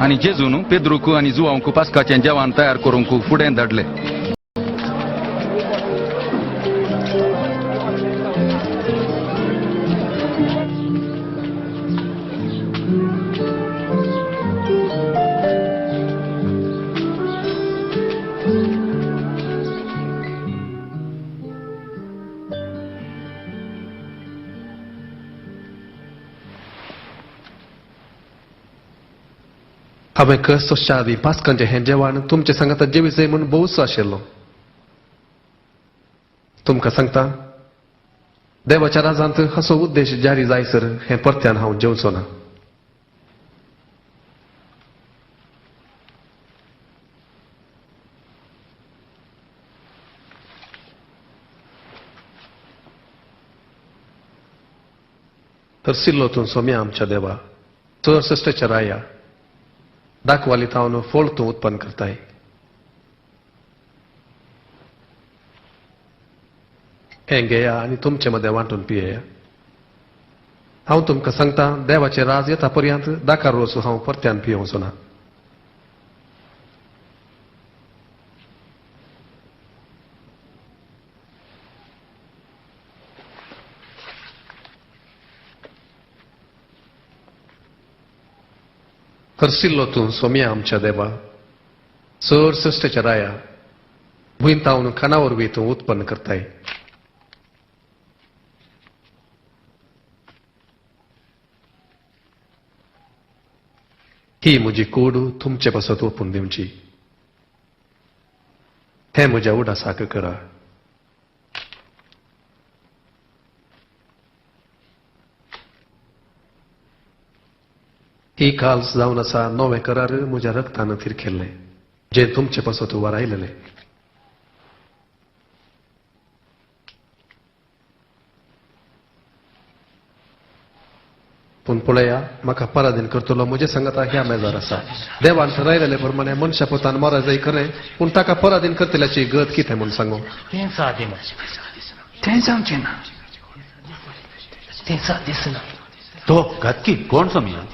आनी जेजून पेद्रूक आनी जुवांक पास्काचें जेवण तयार करूंक फुडें धाडले. हांवें कस सोंसच्या आदीं पास्कांचें हें जेवण तुमचे सांगाता जेवीचें म्हूण भोवचो आशिल्लो. तुमकां सांगता, देवाच्या राजांत असो उद्देश जारी जायसर हें परत्यान हांव जेवचो ना. हरसिल्लो तूं सोम्या आमच्या देवा, चड सश्टेच्या राया, दाखवाली तावन फळ तूं उत्पन्न करताय. हें घेया आनी तुमचे मदें वांटून पियेया. हांव तुमकां सांगता, देवाचें राज येता पर्यंत दाकार रोस हांव परत्यान पियोवचो ना. हरसिल्लो तूं सोम्या आमच्या देवा, चड सश्टेच्या राया, भुंयतावन खाणा वरवीं तूं उत्पन्न करताय. ही म्हजी कूड तुमचे पासत ओपून दिवची, हें म्हज्या उडासाक करा. ही काल्स जावन आसा नवें करार म्हज्या रक्तान थिरकेल्लें, जें तुमचे पासत वरायलेलें. पूण पळया, म्हाका पराधीन करतलो म्हजे सांगाता ह्या मेजार आसा. देवान थारायलेले प्रमाणे मनशा पोतान मरा जाय खरें, पूण ताका पराधीन करतल्याची गत कितें म्हूण सांगू? तें सादें ना, तें जावचें ना, तें सादें ना. तो घातकी कोण सोम्या?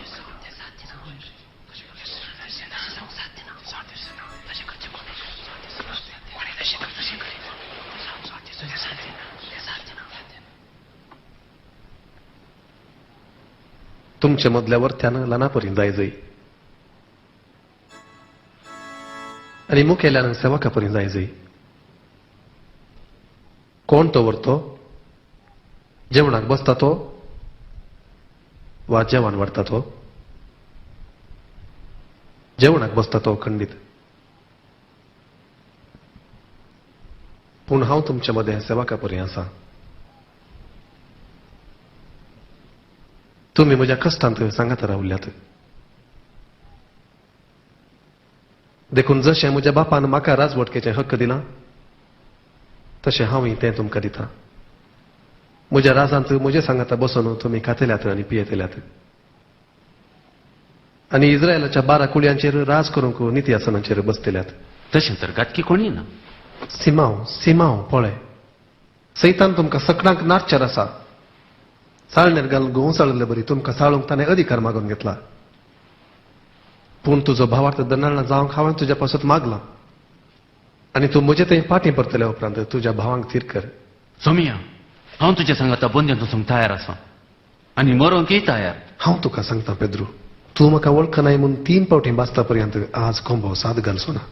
तुमचे मदल्या वरत्यान ल्हानापरी जाय जय आनी मुखेल्यान सेवका परी जाय जय. कोण तो वरतो? जेवणाक बसता तो वा जेवण वाडटा तो? जेवणाक बसता तो खंडीत. पूण हांव तुमचे मदें सेवका परी आसा. तुमी म्हज्या कश्टांत सांगात रावल्यात. देखून जशें म्हज्या बापान म्हाका राजवटकेचें हक्क दिलां, तशें हांवूय तें तुमकां दितां. म्हज्या राजांत म्हजे सांगाता बसून तुमी खातल्यात आनी पियेतल्यात आनी इस्रायलाच्या 12 कुळयांचेर राज करूंक निती आसनाचेर बसतल्यात. तशें तर घातकी कोणी ना. सिमांव, सिमांव पळय, सैतान तुमकां सकडांक नाटचेर आसा. साळणेर घालून गोंव साळिल्ले बरी तुमकां साळूंक ताणें अधिकार मागून घेतला. पूण तुजो भावार्थ दनाळना जावंक हांवें तुज्या पासत मागलां आनी तूं म्हजे थंय फाटीं परतल्या उपरांत तुज्या भावांक थीर कर. सोमिया, हांव तुज्या सांगाता बंद्यांत वचूंक तयार आसा आनी मरोंकय तयार. हांव तुका सांगता पेद्रू, तूं म्हाका वळखनाय म्हूण 3 फावटीं बाजता पर्यंत आज कोंबो साद घालचो ना.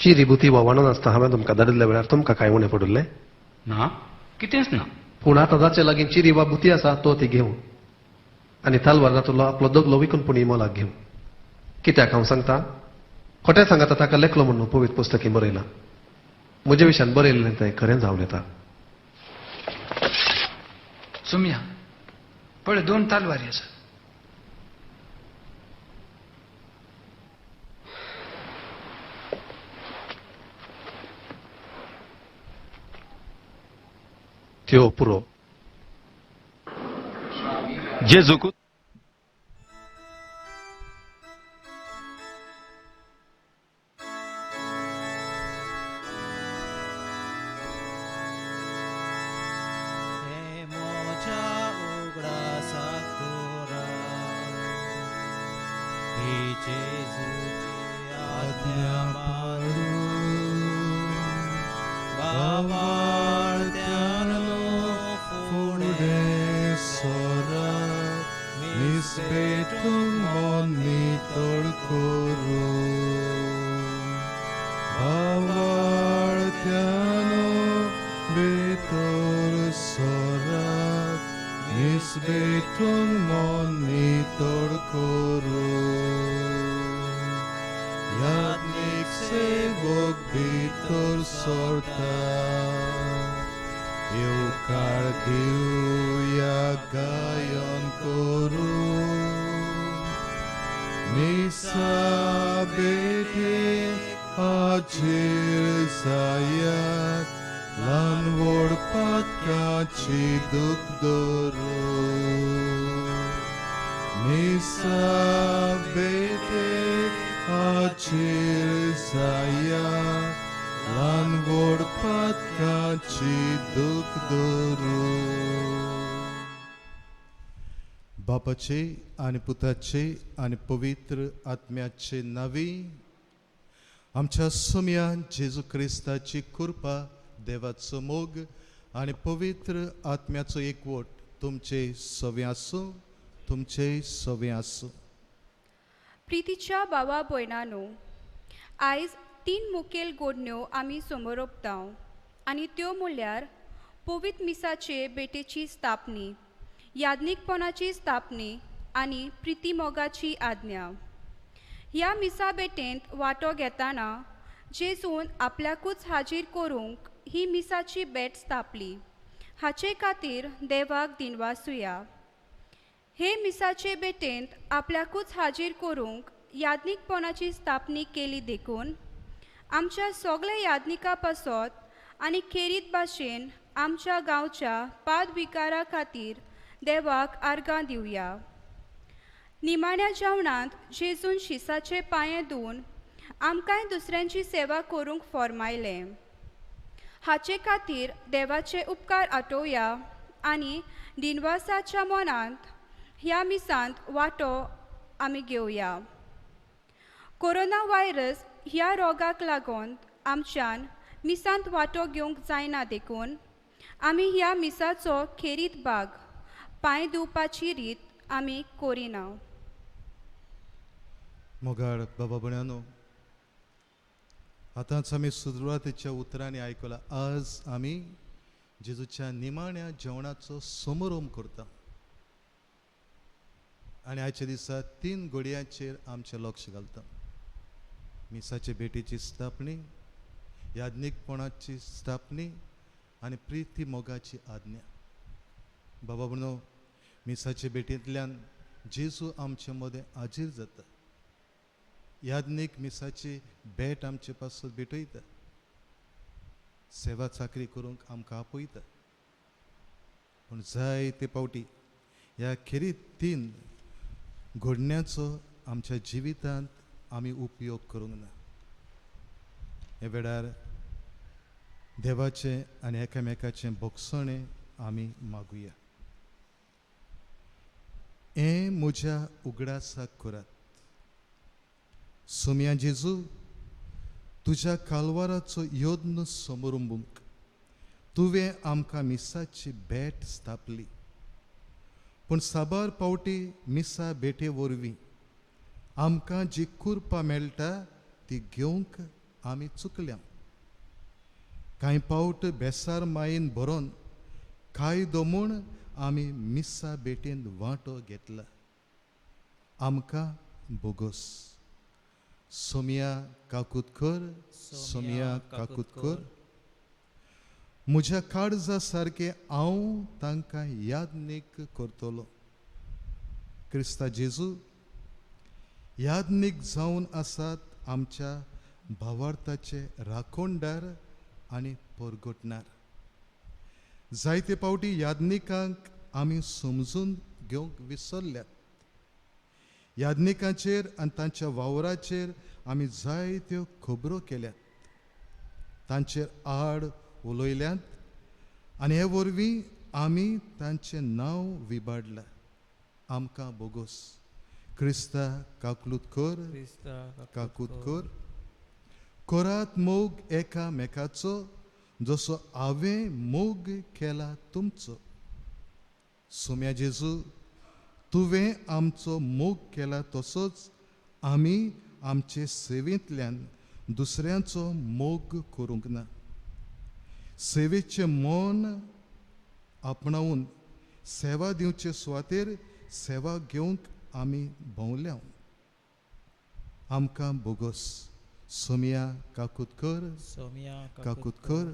चिरी बुती वा वाणून आसता हांवें तुमकां धाडिल्ल्या वेळार तुमकां कांय उणें पडिल्लें ना? कितेंच ना. पूण आतां जाचे लागीं चिरी वा बुती आसा तो ती घेवं आनी तालवार जातलो आपलो दगलो विकून पूण मोलाक घेवं. कित्याक हांव सांगता, खोटें सांगता ताका लेखलो म्हणून पवित्र पुस्तकी बरयलां. म्हजे विशयान बरयल्लें तें खरें जावन येता. सोम्या, पळय 2 तालवारी आसा. त्यो पुरो. जेजूक भेटून मन नितळ करूं याज्ञीक सेवक भितर सरता येवकार दिवया गायन करूं मिसा भेटेन हाजीर जायात ल्हान व्हड पातकाची दूख धरूं मिसा भेटेन हाजीर जायात ल्हान व्हड पातकाची दूख धरूं. बापाचे आनी पुताचे आनी पवित्र आत्म्याचे नांवी आमच्या सोम्या जेजू क्रिस्ताची कृपा, देवाचो मोग आनी पवित्र आत्म्याचो एकवट तुमचे सवे आसूं, तुमचे सवे आसूं. प्रितीच्या भावा भयणानो, आयज तीन मुखेल गोडण्यो आमी समोर आनी त्यो म्हणल्यार पवित्र मिसाचे भेटेची स्थापनी, याज्ञीकपणाची स्थापनी आनी प्रितीमोगाची आज्ञा. ह्या मिसा भेटेंत वांटो घेतना जेजून आपल्याकूच हाजीर करूंक ही मिसाची भेट स्थापली, हाचे खातीर देवाक दिनवासुया. हे मिसाचे भेटेंत आपल्याकूच हाजीर करूंक याज्ञीकपणाची स्थापनी केली देखून आमच्या सगल्या याज्ञिका पासत आनी खेरीत भाशेन आमच्या गांवच्या पादविकारा खातीर देवाक आर्गां दिवया. निमाण्या जेवणांत जेजून शिसाचे पांये धुवन आमकांय दुसऱ्यांची सेवा करूंक फॉर्मायलें. हाचे खातीर देवाचे उपकार आठोवया आनी दिनवासाच्या मनांत ह्या मिसांत वांटो आमी घेवया. कोरोना व्हायरस ह्या रोगाक लागून आमच्यान मिसांत वांटो घेवंक जायना देखून आमी ह्या मिसाचो खेरीत भाग पांय धुवपाची रीत आमी करिना. मोगाळ बाबा भयणानो, आतांच आमी सुरवातेच्या उतरांनी आयकलां. आज आमी जेजूच्या निमाण्या जेवणाचो समारोप करता आनी आयच्या दिसा तीन घडयांचेर आमचें लक्ष घालता. मिसाचे भेटीची स्थापणी, याज्ञीकपणाची स्थापणी आनी प्रिती मोगाची आज्ञा. बाबा भयणो, मिसाचे भेटींतल्यान जेजू आमचे मदें हाजीर जाता. याज्ञीक मिसाची भेट आमचे पासून भेटयता, सेवा चाकरी करूंक आमकां आपयता. पूण जायते फावटी ह्या खेरीत तीन घडण्याचो आमच्या जिवितांत आमी उपयोग करूंक ना. ह्या वेळार देवाचें आनी एकामेकाचें भोगसणें आमी मागुया. हें म्हज्या उगडासाक करात. सोम्या जेजू, तुज्या कालवाराचो यत्न समरुंबूंक तुवें आमकां मिसाची भेट स्थापली, पूण साबार फावटी मिसा भेटे वरवीं आमकां जी कृपा मेळटा ती घेवंक आमी चुकल्या. कांय फावट बेसार मायेन भरोन कायदो म्हूण आमी मिसा भेटेंत वांटो घेतला. आमकां बोगोस. सोम्या काकूत कर, सोम्या काकूत कर. म्हज्या काळजा सारकें हांव तांकां याज्ञीक करतलो. क्रिस्ता जेजू याज्ञीक जावन आसात आमच्या भावार्थाचे राखणदार आनी परगटणार. जायते फावटी याज्ञिकांक आमी समजून घेवंक विसरल्यात. याज्ञिकांचेर आनी तांच्या वावराचेर आमी जायत्यो खबरो केल्यात, तांचेर आड उलयल्यात आनी हे वरवीं आमी तांचें नांव विबाडलां. आमकां बोगोस. क्रिस्ता काकलूत कर, काकूत कर. करात मोग एकामेकाचो जसो हांवें मोग केला तुमचो. सोम्या जेजू, तुवें आमचो मोग केला तसोच आमी आमचे सेवेंतल्यान दुसऱ्यांचो मोग करूंक ना. सेवेचें मन आपणावन सेवा दिवचे सुवातेर सेवा घेवंक आमी भोंवल्या. आमकां बोगस सोमिया काकूत कर, काकूत कर.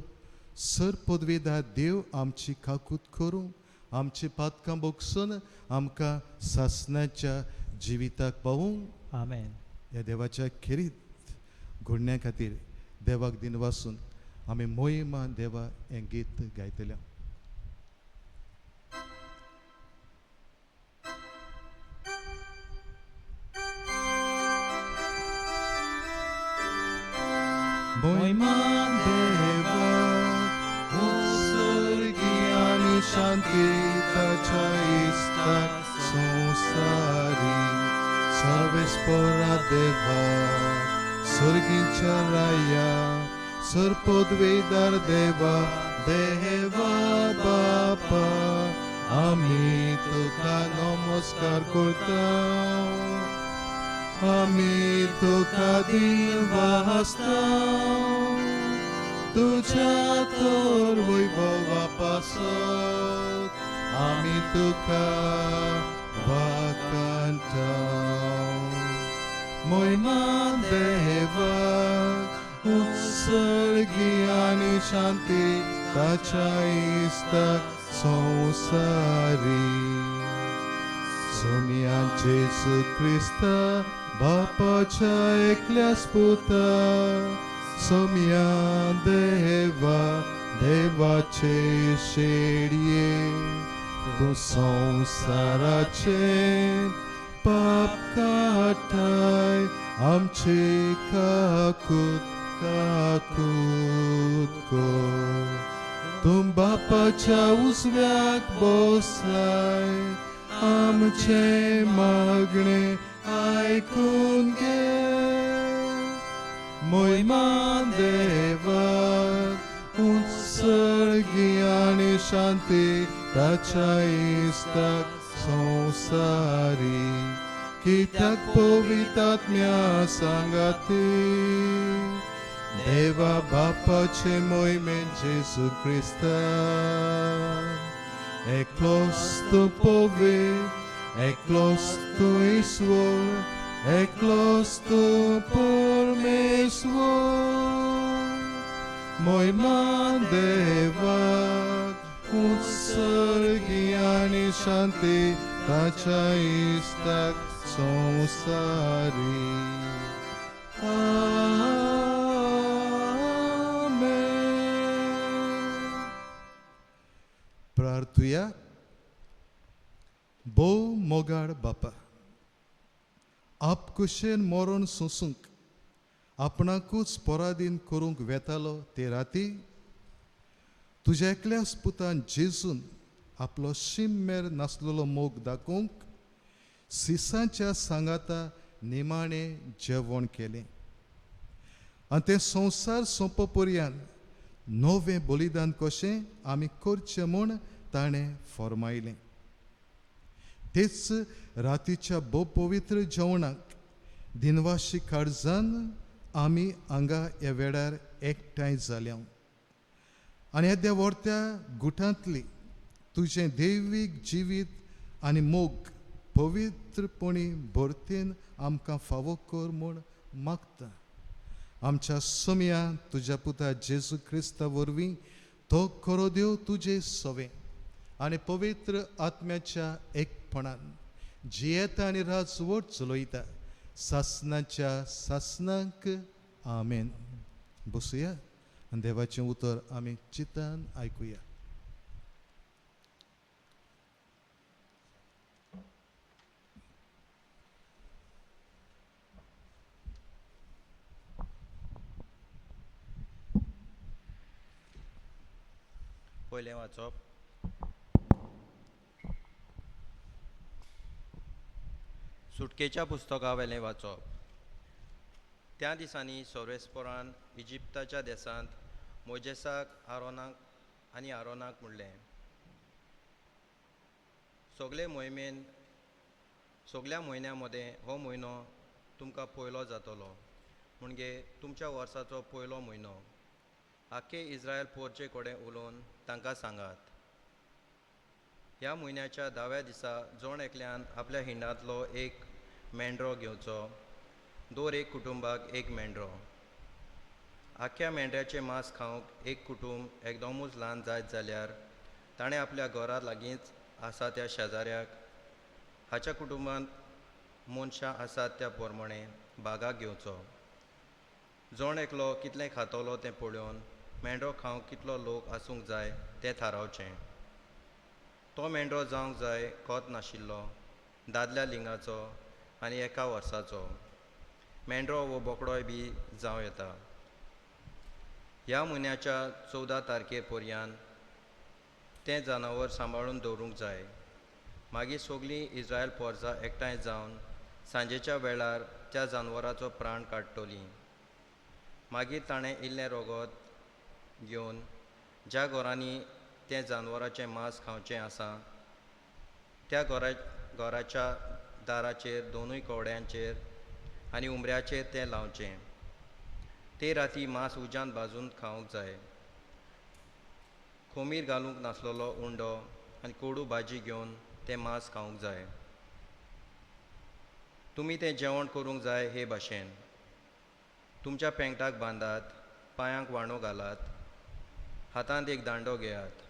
सर पदवेदार देव आमची काकूत करूं, आमची पातकां बोगसून आमकां सासणाच्या जिविताक पावूं. आमेन. ह्या देवाच्या खेरीत घडण्या खातीर देवाक दिनवासून आमी मोहिमा देवा हें गीत गायतले. मोहिमा देवा उत्सर्गी आनी शांती ताच्या इश्टाक संवसारी सर्वेस्परा देवा स्वर्गीच्या राया सर पदवेदार देवा देवा बापा आमी तुका नमस्कार करता, आमी तुका दिनवासता, तुज्या तर वैभवा पासत आमी तुका वाखाणटा. मोहिमा देवाक उत्सर्गी आनी शांती ताच्या इश्टाक संवसारी सोमिया जेजू क्रिस्ता बापाच्या एकल्याच पुता सोमिया देवा देवाचे शेडये तूं संवसाराचे पाप काडटाय आमचे काकूत काकूत कर. तूं बापाच्या उजव्याक बसलाय आमचे मागणे आयकून घे. मोहिमा देवाक उत्सर्गी आनी शांती ताच्या इश्टाक संवसारी कित्याक पवित्र आत्म्या सांगाती देवा बापाचे मोहिमेन जेजू क्रिस्ता एकलोच तूं पवित्र, एकलोच तूं ईश्वर, एकलोच तूं परमेश्वर. मोहिमा देवाक उत्सर्गी आनी शांती ताच्या इश्टाक संवसारी. आमेन. प्रार्थुया. भोव मोगाळ बापा, आपकुशेन मरण सोंसूंक आपणाकूच पराधीन करूंक वेतालो ते राती तुज्या एकल्याच पुतान जेजून आपलो शीम मेर नासलेलो मोग दाखोवंक सिसांच्या सांगाता निमाणें जेवण केलें आनी तें संवसार सोंपो पर्यंत नवें बलिदान कशें आमी करचें म्हूण ताणें फर्मायलें. तेच रातीच्या भोव पवित्र जेवणाक दिनवाशी काळजान आमी हांगा ह्या वेळार एकठांय जाल्या आनी ह्या व्हडत्या गुटांतली तुजें दैवीक जिवीत आनी मोग पवित्रपणी भरतेन आमकां फावो कर म्हूण मागता. आमच्या सोम्या तुज्या पुता जेजू क्रिस्ता वरवीं तो खरो देव तुजे सवें आनी पवित्र आत्म्याच्या एकपणान जियेता आनी राजवट चलयता सासणाच्या सासणाक. आमेन. बसुया आनी देवाचें उतर आमी चिंतान आयकुया. पयलें वाचप सुटकेच्या पुस्तका वेलें वाचप. त्या दिसांनी सर्वेस्परान इजिप्ताच्या देशांत मोजेसाक आरोनाक आनी आरोनाक म्हणलें, सगळे मोहिमेन सगळ्या म्हयन्या मदें हो म्हयनो तुमकां पयलो जातलो, म्हणजे तुमच्या वर्साचो पयलो म्हयनो. आख्खे इस्रायल पोरचे कडेन उलोवन तांकां सांगात, ह्या म्हयन्याच्या 10व्या दिसा जण एकल्यान आपल्या हिंडांतलो एक मेंढरो घेवचो, दर एक कुटुंबाक एक मेंढरो. आख्ख्या मेंढऱ्याचें मांस खावंक एक कुटुंब एकदमूच ल्हान जायत जाल्यार ताणें आपल्या घरा लागींच आसा त्या शेजाऱ्याक हाच्या कुटुंबांत मनशां आसात त्या प्रमाणें भागाक घेवचो. जण एकलो कितलें खातलो तें पळोवन मेंढरो खावंक कितलो लोक आसूंक जाय तें थारावचें. तो मेंढरो जावंक जाय खत नाशिल्लो, दादल्या लिंगाचो आनी 1 वर्साचो. मेंढरो वो बोकडोय बी जावं येता. ह्या म्हयन्याच्या 14 तारखे पर्यंत तें जनावर सांबाळून दवरूंक जाय. मागीर सगळीं इस्रायल पोरसां एकठांय जावन सांजेच्या वेळार त्या जानवराचो प्राण काडटलीं. मागीर ताणें इल्लें रगत घेवन ज्या घरांनी तें जानवराचें मांस खावचें आसा त्या घराच्या दाराचेर, दोनूय कवड्यांचेर आनी उमऱ्याचेर तें लावचें. ते राती मांस उज्यान भाजून खावंक जाय. खोमीर घालूंक नासलेलो उंडो आनी कोडू भाजी घेवन तें मांस खावंक जाय. तुमी तें जेवण करूंक जाय हे भाशेन. तुमच्या पेंगटाक बांदात, पांयांक वाणो घालात, हातांत एक दांडो घेयात.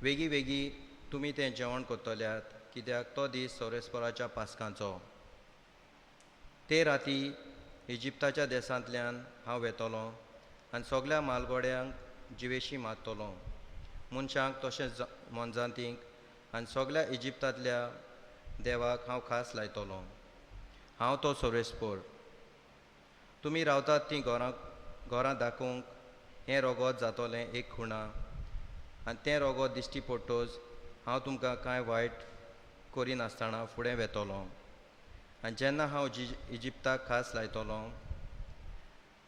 वेगीं वेगीं तुमी तें जेवण करतल्यात, कित्याक तो दीस सोरेस्पराच्या पास्कांचो. ते राती इजिप्ताच्या देशांतल्यान हांव वेतलो आनी सगल्या मालगोड्यांक जिवेशी मारतलो, मनशांक तशेंच मोनजातींक आनी सगल्या इजिप्तांतल्या देवाक हांव खास लायतलो. हांव तो सोरेस्पोर. तुमी रावतात तीं घरां दाखोवंक हें रगत जातलें एक खुणा, आनी तें रगत दिश्टी पडटच हांव तुमकां कांय वायट करिनासतना फुडें वेतलो. आनी जेन्ना हांव इजिप्ताक खास लायतलो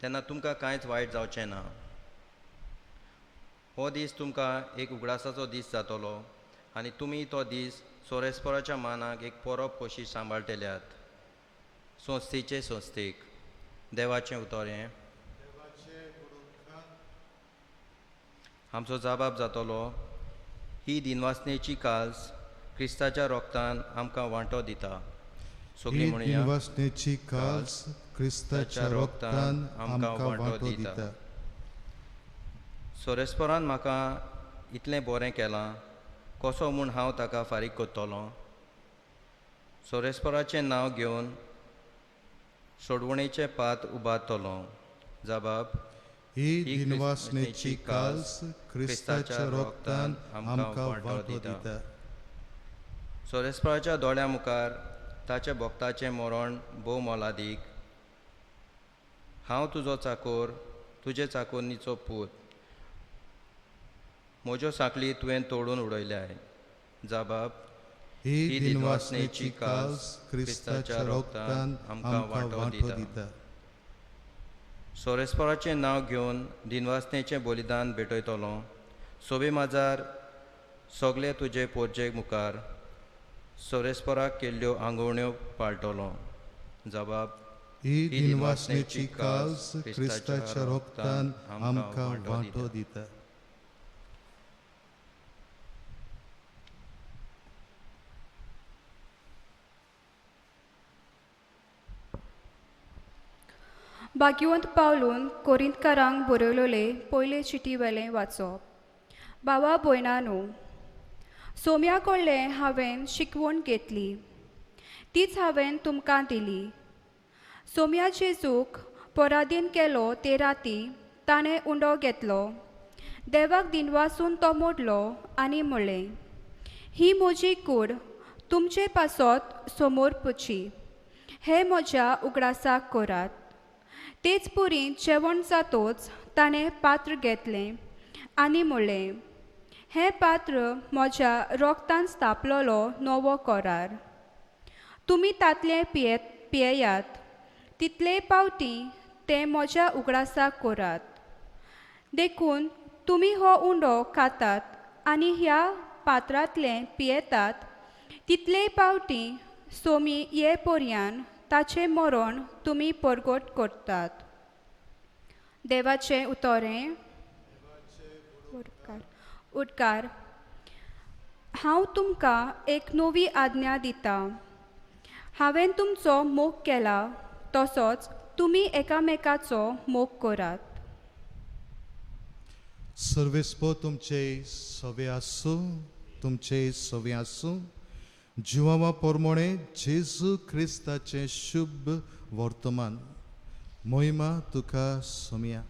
तेन्ना तुमकां कांयच वायट जावचें ना. हो दीस तुमकां एक उगडासाचो दीस जातलो आनी तुमी तो दीस सोरेस्पराच्या मानाक एक परब कशी सांबाळटल्यात. संस्थेचे संस्थेक देवाचें उतर हें. आमचो जबाब जातलो, ही दिनवासनेची काल्स क्रिस्ताच्या रोगतान आमकां वांटो दिता. सगळीं म्हणया, दिनवासनेची काल्स क्रिस्ताच्या रोगतान आमकां वांटो दिता. सोरेस्परान म्हाका इतलें बरें केलां, कसो म्हूण हांव ताका फारीक करतलो? सोरेस्पराचें नांव घेवन सोडवणेचें पात उबारतलो. जबाब, ही दिनवासनेची काल्स क्रिस्ताच्या रोगतान आमकां वांटो दिता. सोरेस्पराच्या दोळ्यां मुखार ताच्या भक्ताचें मरण भोव मोलादीक. हांव तुजो चाकोर, तुजे चाकोरनीचो पूत, म्हज्यो सांखळी तुवें तोडून उडयल्याय. जबाब, ही दिनवासनेची काल्स क्रिस्ताच्या रोगतान आमकां वांटो दिता. सोरेस्पराचें नांव घेवन दिनवासनेचें बलिदान भेटयतलो. सोबे माजार सगळे तुजे पोरजे मुखार सोरेस्पराक केल्ल्यो आंगवण्यो पाळटलो. जबाब, ही दिनवासनेची काल्स क्रिस्ताच्या रोगतान आमकां वांटो दिता. भाग्यवंत पावलून कोरिंतकारांक बरयलोले पयले चिटी वेलें वाचप. बाबा भयणानो, सोम्या कडलें हांवें शिकवण घेतली, तीच हांवें तुमकां दिली. सोम्या जेजूक पराधीन केलो ते राती ताणें उंडो घेतलो, देवाक दिनवासून तो मोडलो आनी म्हणलें, ही म्हजी कूड तुमचे पासत समोर पुची, हें म्हज्या उगडासाक करात. तेच पुरी जेवण जातोच ताणें पात्र घेतलें आनी म्हणलें, हें पात्र म्हज्या रोगतान स्थापलोलो नवो करार. तुमी तांतलें पियेयात तितले पावटी तें म्हज्या उगडासाक करात. देखून तुमी हो उंडो खातात आनी ह्या पात्रांतलें पियेतात तितले पावटी सोमी ये पर्यान ताचें मरण तुमी परगट करतात. देवाचें उतरें. उडकार. हांव तुमकां एक नवी आज्ञा दितां. हांवें तुमचो मोग केला तसोच तुमी एकामेकाचो मोग करात. सर्वेस्पो तुमचे सवे आसूं, तुमचे सवे आसूं. जिवावा पोरमोणे जेजू क्रिस्ताचें शुभ वर्तमान. मोहिमा तुका सोमया.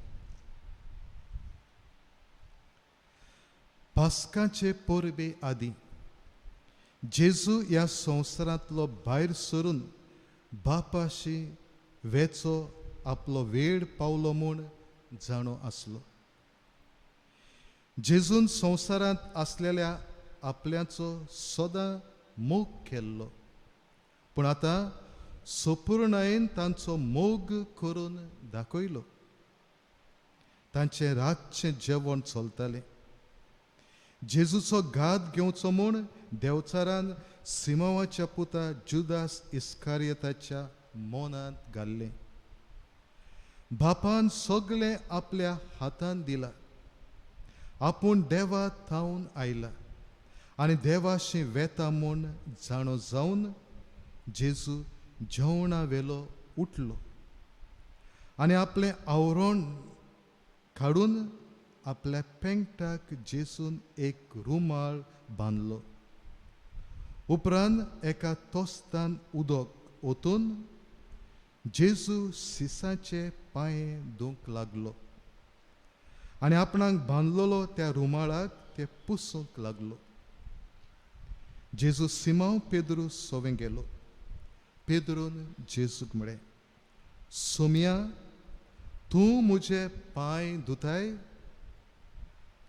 पास्काचे परबे आदी जेजू ह्या संवसारांतलो भायर सरून बापाशी वेचो आपलो वेळ पावलो म्हूण जाणो आसलो. जेजून संवसारांत आसलेल्या आपल्याचो सदां मोग केल्लो, पूण आतां सोपूर्णायेन तांचो मोग करून दाखयलो. तांचें रातचें जेवण चलतालें. जेजूचो घात घेवचो म्हूण देवचारान सिमावाच्या पुता जुदास इस्कारियताच्या मनांत घाल्लें. बापान सगळें आपल्या हातान दिलां. आपूण देवा थावन आयला आनी देवाशी वेता म्हूण जाणो जावन जेजू जेवणा वेलो उठलो आनी आपलें आवरण काडून आपल्या पेंगटाक जेजून एक रुमाल बांदलो. उपरांत एका तोस्तान उदक ओतून जेजू सिसाचे पांये धुवंक लागलो आनी आपणाक बांदलेलो त्या रुमाळाक ते पुसूंक लागलो. जेजू सिमांव पेद्रू सोवें गेलो. पेद्रून जेजूक म्हळें, सोमया, तूं म्हजे पांय धुताय?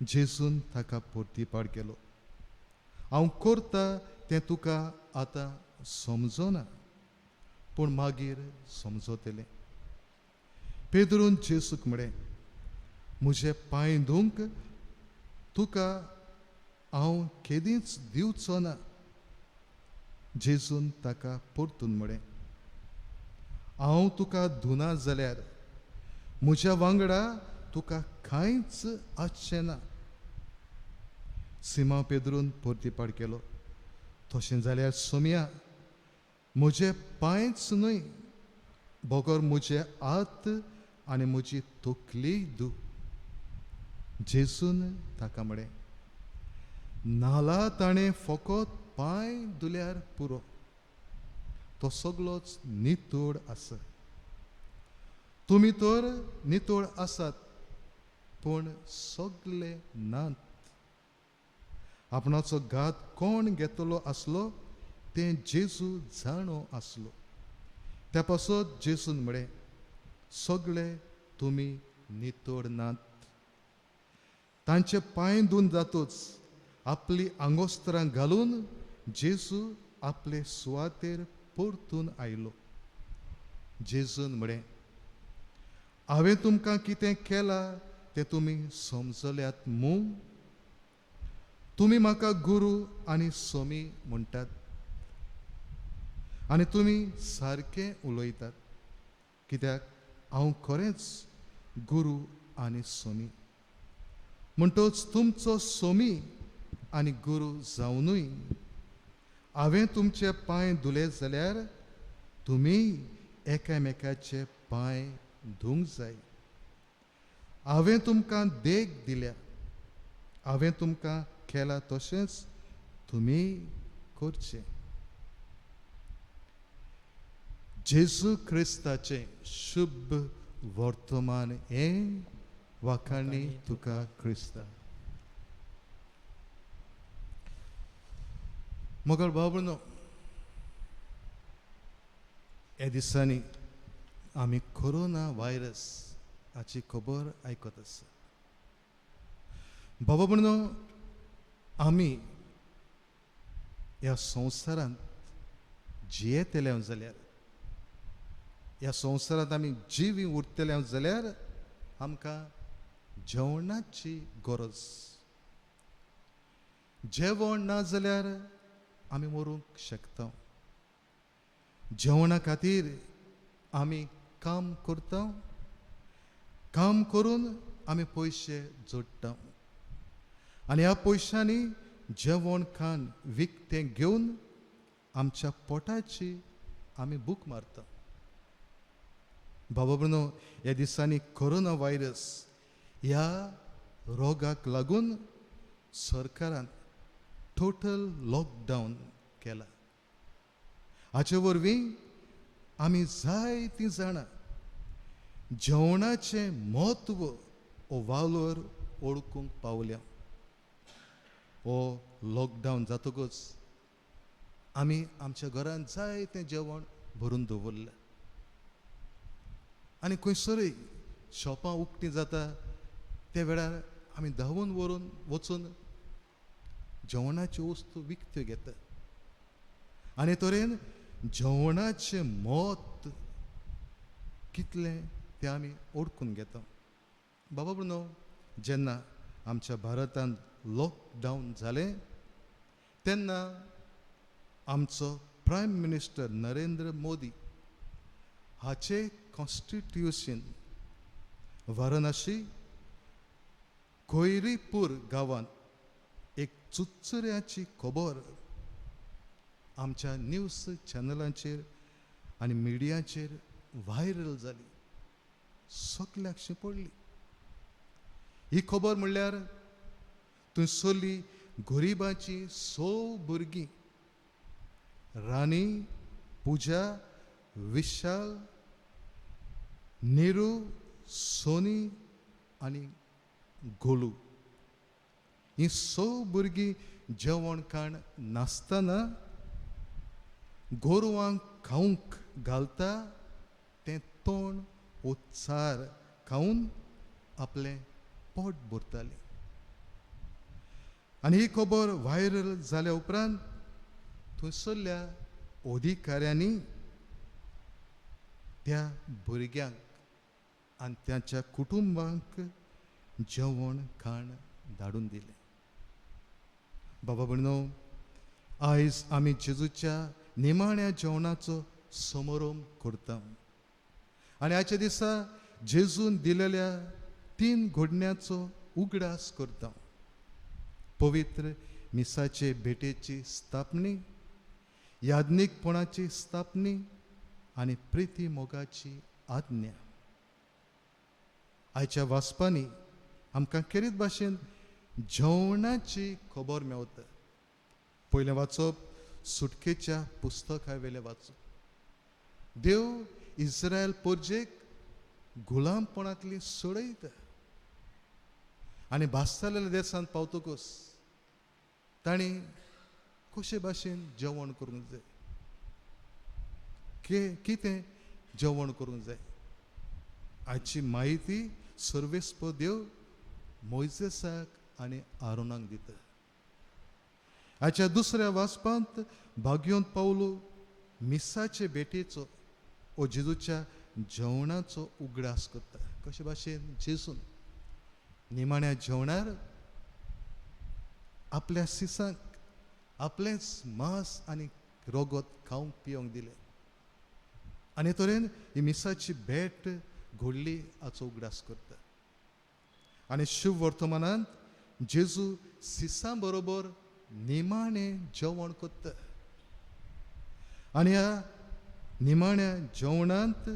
जेजून ताका परतीपाड केलो, हांव करता तें तुका आतां समजना, पूण मागीर समजतलें. पेद्रून जेजूक म्हळें, म्हजे पांय धुवंक तुका हांव केदींच दिवचो ना. जेजून ताका परतून म्हळें, हांव तुका धुना जाल्यार म्हज्या वांगडा तुका कांयच आसचें ना. सिमा पेद्रून परतीपाड केलो, तशें जाल्यार सोमया, म्हजे पांयच न्हय बगर म्हजे हात आनी म्हजी तकलीय धू. जेजून ताका म्हळें, नाला ताणें फकत पांय धुल्यार पुरो, तो सगळोच नितळ आसा. तुमी तर नितळ आसात, पूण सगळे नात. आपणाचो घात कोण घेतलो आसलो तें जेजू जाणो आसलो. त्या पासत जेजून म्हळें, सगळे तुमी नितळ नात. तांचे पांय धुवन जातूच आपली आंगोस्त्रां घालून जेजू आपले सुवातेर परतून आयलो. जेजून म्हळें, हांवें तुमकां कितें केलां तें तुमी समजल्यात मू? तुमी म्हाका गुरू आनी सोमी म्हणटात आनी तुमी सारकें उलयतात, कित्याक हांव खरेंच गुरू आनी सोमी. म्हणटच तुमचो सोमी आनी गुरू जावनूय हांवें तुमचे पांय धुले जाल्यार तुमी एकामेकाचे पांय धुवंक जाय. हांवें तुमकां देख दिल्या, हांवें तुमकां केला तशेंच तुमी करचें. जेजू क्रिस्ताचें शुभ वर्तमान हें. वाखाणी तुका क्रिस्ता. मगर बाबूनो, ह्या दिसांनी आमी कोरोना व्हायरस हाची खबर आयकत आसा. बाबा म्हणून आमी ह्या संवसारांत जियेतले जाल्यार, ह्या संवसारांत आमी जिवी उरतले जाल्यार आमकां जेवणाची गरज. जेवण ना जाल्यार आमी मरूंक शकता. जेवणा खातीर आमी काम करता, काम करून आमी पयशे जोडटा आनी ह्या पयशांनी जेवण खाण विकतें घेवन आमच्या पोटाची आमी भूक मारता. बाबा भयणो, ह्या दिसांनी कोरोना व्हायरस ह्या रोगाक लागून सरकारान टोटल लॉकडावन केला. हाचे वरवीं आमी जायतीं जाणां जेवणाचें म्हत्व हो वालोर ओळखूंक पावल्या. हो लॉकडावन जातकच आमी आमच्या घरांत जायतें जेवण भरून दवरलें आनी खंयसरूय शॉपां उक्तीं जाता त्या वेळार आमी धांवून व्हरून वचून जेवणाच्यो वस्तू विकत्यो घेता आनी तरेन जेवणाचें म्हत्व कितलें तें आमी ओळखून घेता. बाबा भयणो, जेन्ना आमच्या भारतांत लॉकडावन जालें तेन्ना आमचो प्रायम मिनिस्टर नरेंद्र मोदी हाचे कॉन्स्टिट्युशन वाराणसी कोयरीपूर गांवांत एक चुचुऱ्याची खबर आमच्या न्यूज चॅनलांचेर आनी मिडियाचेर व्हायरल जाली, सगल्याक शिंपडली. ही खबर म्हणल्यार थंयसरली गरिबाची 6 भुरगीं राणी, पुजा, विशाल, निरू, सोनी आनी गोलू ही 6 भुरगीं जेवण खाण नासतना गोरवांक खावंक घालता तें तोंड वो चार खावन आपलें पोट भरतालें. आनी ही खबर व्हायरल जाल्या उपरांत थंयसरल्या अधिकाऱ्यांनी त्या भुरग्यांक आनी तांच्या कुटुंबांक जेवण खाण धाडून दिलें. बाबा भयणो, आयज आमी जेजूच्या निमाण्या जेवणाचो समारंभ करता आनी आयच्या दिसा जेजून दिलेल्या 3 घडण्याचो उगडास करता. पवित्र मिसाचे भेटेची स्थापणी, याज्ञिकपणाची स्थापणी आनी प्रिती मोगाची आज्ञा. आयच्या वाचपांनी आमकां खेरीत भाशेन जेवणाची खबर मेवता. पयलें वाचप सुटकेच्या पुस्तका वेलें वाचप. देव इस्रायल पोरजेक गुलामपणांतली सोडयता आनी भासतालेल्या देसांत पावतकच तांणी कशे भाशेन जेवण करूंक जाय, कितें जेवण करूंक जाय हाची म्हायती सर्वेस्प देव मोयजेसाक आनी आरोनाक दिता. हाच्या दुसऱ्या वाचपांत भाग्योंत पावलो मिसाचे भेटेचो ओ जेजूच्या जेवणाचो उगडास करता. कशे भाशेन जेजून निमाण्या जेवणार आपल्या सिसांक आपलेंच मांस आनी रगत खावंक पिवंक दिलें आनी तरेन ही मिसाची भेट घडली हाचो उगडास करता. आनी शुभ वर्तमानांत जेजू सिसां बरोबर निमाणें जेवण करता आनी ह्या निमाण्या जेवणांत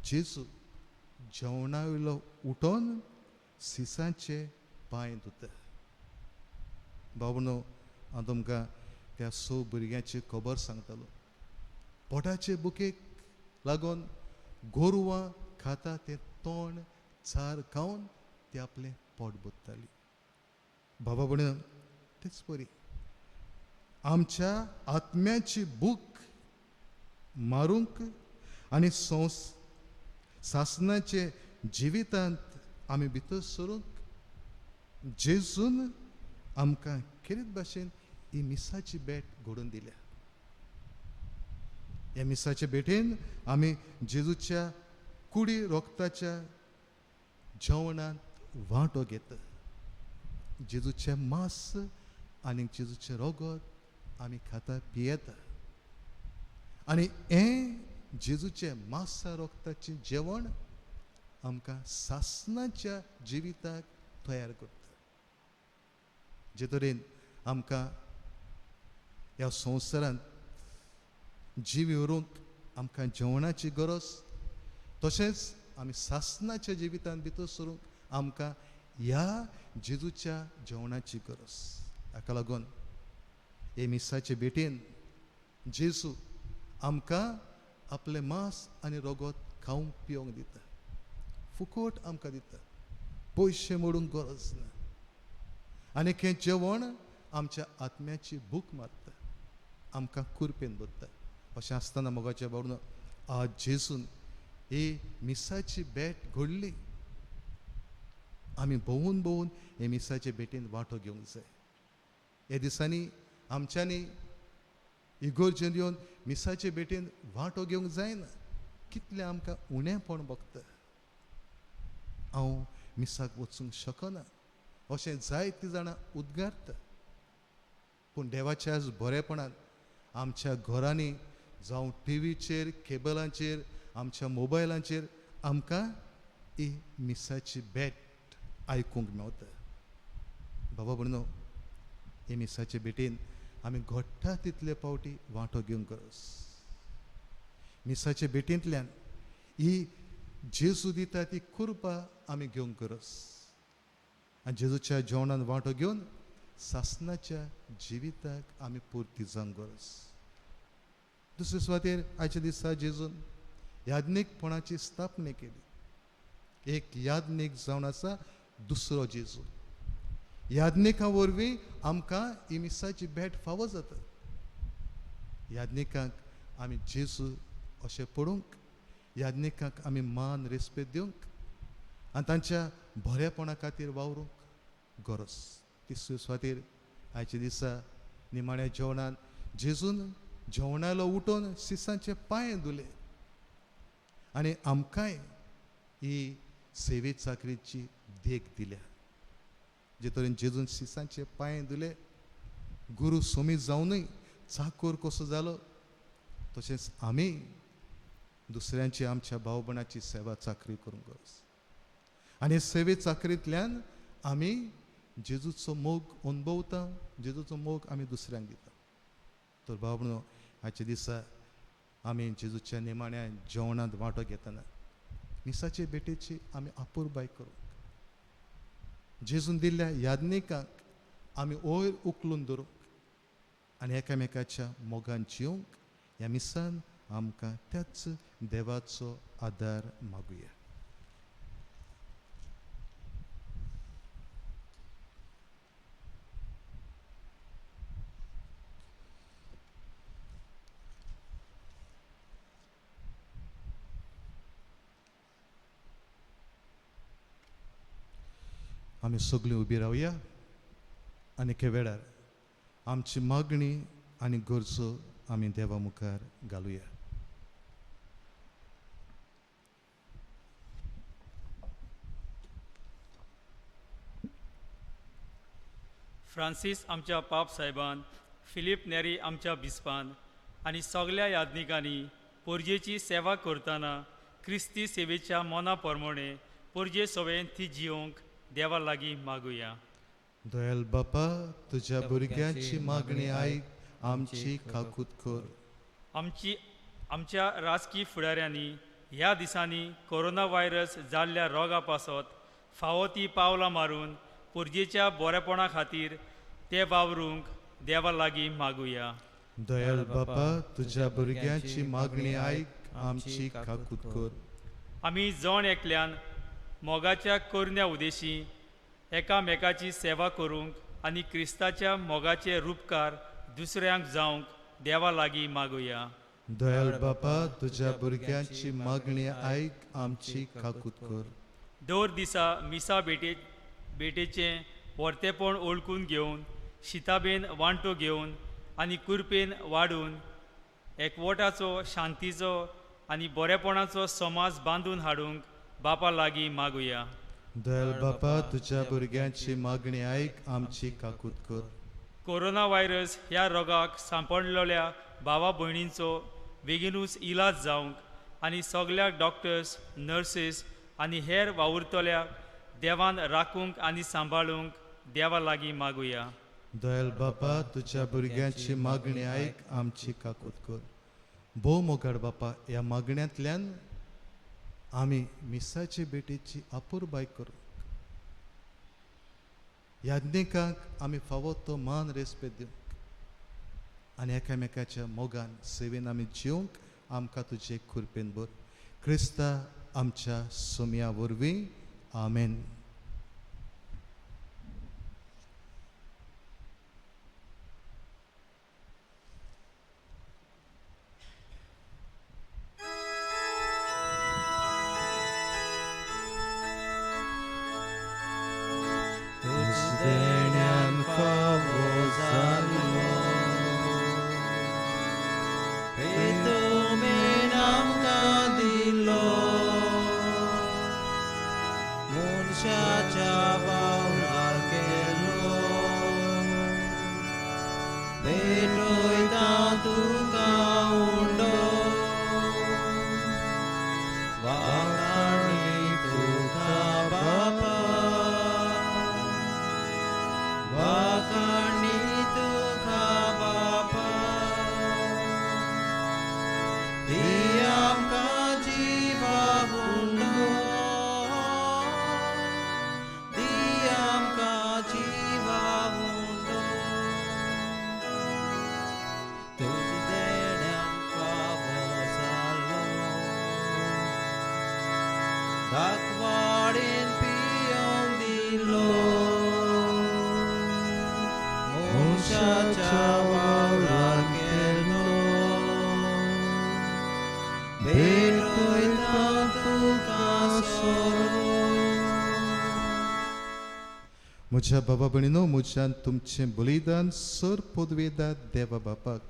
जेजू जेवणा वयलो उठोन सिसांचे पांय धुता. बाबनो, हांव तुमकां त्या 6 भुरग्यांची खबर सांगतालो. पोटाचे बुकेक लागून गोरवां खाता तें तोंड चार खावन ते आपलें पोट भरताली. बाबा भयणो, तेच परी आमच्या आत्म्याची भूक मारूंक आनी सासनाचे जिवितांत आमी भितर सरूंक जेजून आमकां खेरीत भाशेन ही मिसाची भेट घडोवन दिल्या. ह्या मिसाचे भेटेन आमी जेजूच्या कुडी रोगताच्या जेवणांत वांटो घेता. जेजूचें मांस आनी जेजूचें रगत आमी खाता पियेता आनी हें जेजूचें मांसा रोगताचें जेवण आमकां सासनाच्या जिविताक तयार करता. जे तरेन आमकां ह्या संवसारांत जीव उरूंक आमकां जेवणाची गरज, तशेंच आमी सासनाच्या जिवितांत भितर सरूंक आमकां ह्या जेजूच्या जेवणाची गरज. हाका लागून हे मिसाचे भेटेन जेजू आमकां आपलें मांस आनी रगत खावंक पिवंक दिता, फुकट आमकां दिता, पयशे मोडूंक गरज ना. आनी हें जेवण आमच्या आत्म्याची भूक मारता, आमकां कुरपेन भरता. अशें आसतना मोगाच्या बाबडून आज जेजून ही मिसाची भेट घडली. आमी भोंवून भोंवून हे मिसाचे भेटीन वांटो घेवंक जाय. हे दिसांनी आमच्यांनी इगोर्जेन येवन मिसाचे भेटीन वांटो घेवंक जायना. कितलें आमकां उणेंपण भोगता, हांव मिसाक वचूंक शकना अशें जायतीं जाणां उद्गारता. पूण देवाच्या बरेपणान आमच्या घरांनी जावं टिवीचेर, केबलांचेर, आमच्या मोबायलांचेर आमकां ही मिसाची भेट आयकूंक मेवता. बाबा भयणो, हे मिसाचे भेटीन आमी घडटा तितले फावटी वांटो घेवंक गरज. मिसाचे भेटींतल्यान ही जेजू दिता ती कृपा आमी घेवंक गरज. आनी जेजूच्या जेवणान वांटो घेवन सासनाच्या जिविताक आमी पुर्ती जावंक गरज. दुसरे सुवातेर आयच्या दिसा जेजून याज्ञीकपणाची स्थापना केली. एक याज्ञीक जावन आसा दुसरो जेजू. याज्ञिकां वरवीं आमकां ही मिसाची भेट फावो जाता. याज्ञिकांक आमी जेजू अशें पडूंक, याज्ञिकांक आमी मान रेस्पेद दिवंक आनी तांच्या बरेपणा खातीर वावरूंक गरज. तिसरे सुवातेर आयच्या दिसा निमाण्या जेवणान जेजून जेवणालो उठोवन शिसांचे पांय धुले आनी आमकांय ही सेवे चाकरीची देख दिल्या. जे तरेन जेजून शिसांचे पांय धुले, गुरू सोमीत जावनूय चाकोर कसो जालो, तशेंच आमी दुसऱ्यांची आमच्या भावपणाची सेवा चाकरी करूंक गरज. आनी सेवे चाकरींतल्यान आमी जेजूचो मोग अनुभवता, जेजूचो मोग आमी दुसऱ्यांक दिता. तर भाव आयच्या दिसा आमी जेजूच्या निमाण्या जेवणांत वांटो घेतना मिसाचे भेटेची आमी अपुरबाय करूंक, जेजून दिल्ल्या याज्ञिकांक आमी वयर उखलून धरूंक आनी एकामेकाच्या मोगान जिवंक ह्या मिसान आमकां त्याच देवाचो आदार मागुया. आमी सगळीं उबी रावया आनी एके वेळार आमची मागणी आनी गरजो आमी देवा मुखार घालुया. फ्रांसीस आमच्या पाप साहेबान, फिलीप नेरी आमच्या बिस्पान आनी सगल्या याज्ञिकांनी पोरजेची सेवा करतना क्रिस्ती सेवेच्या मना प्रमाणे पोरजे सवेन ती जिवंक देवा लागीं मागुया. दयाल बापा, तुझ्या भुरग्यांची मागणी आयक, आमची काकूत कर. आमची आमच्या राजकी फुडाऱ्यांनी ह्या दिसांनी कोरोना व्हायरस जाल्ल्या रोगा पासत फावो ती पावलां मारून पोरजेच्या बरेपणा खातीर ते वावरूंक देवा लागीं मागुया. दयाल बापा, तुझ्या भुरग्यांची मागणी आयक, आमची काकूत कर. आमी जण एकल्यान मोगाच्या करण्या उदेशी एकामेकाची सेवा करूंक आनी क्रिस्ताच्या मोगाचे रुपकार दुसऱ्यांक जावंक देवा लागीं मागुया. दयाल बापा, तुझ्या भुरग्यांची मागणी आयक, आमची काकूत कर. दर दिसा मिसा भेटेचें वर्तेपण ओळखून घेवन शिताबेन वांटो घेवन आनी कुरपेन वाडून एकवटाचो, शांतीचो आनी बरेपणाचो समाज बांदून हाडूंक बापा लागीं मागुया. दयाल बापा, तुझ्या भुरग्यांची मागणी आयक, आमची काकूत कर. कोरोना व्हायरस ह्या रोगाक सांपडलेल्या भावा भयणींचो बेगीनूच इलाज जावंक आनी सगल्या डॉक्टर्स, नर्सीस आनी हेर वावुरतल्या देवान राखूंक आनी सांबाळूंक देवा लागीं मागुया. दयाल बापा, तुज्या भुरग्यांची मागणी आयक, आमची काकूत कर. भोव मोगाड बापा, ह्या मागण्यांतल्यान आमी मिसाचे भेटीची अपुरबाय करूंक, याज्ञिकांक आमी फावो तो मान रेस्पेद दिवंक आनी एकामेकाच्या मोगान सेवेन आमी जिवंक आमकां तुजे कृपेन भर. क्रिस्ता आमच्या सोम्या वरवीं, आमेन. म्हज्या बाबा भयणीनो, म्हज्यान तुमचें बलिदान सर पदवेदार देवा बापाक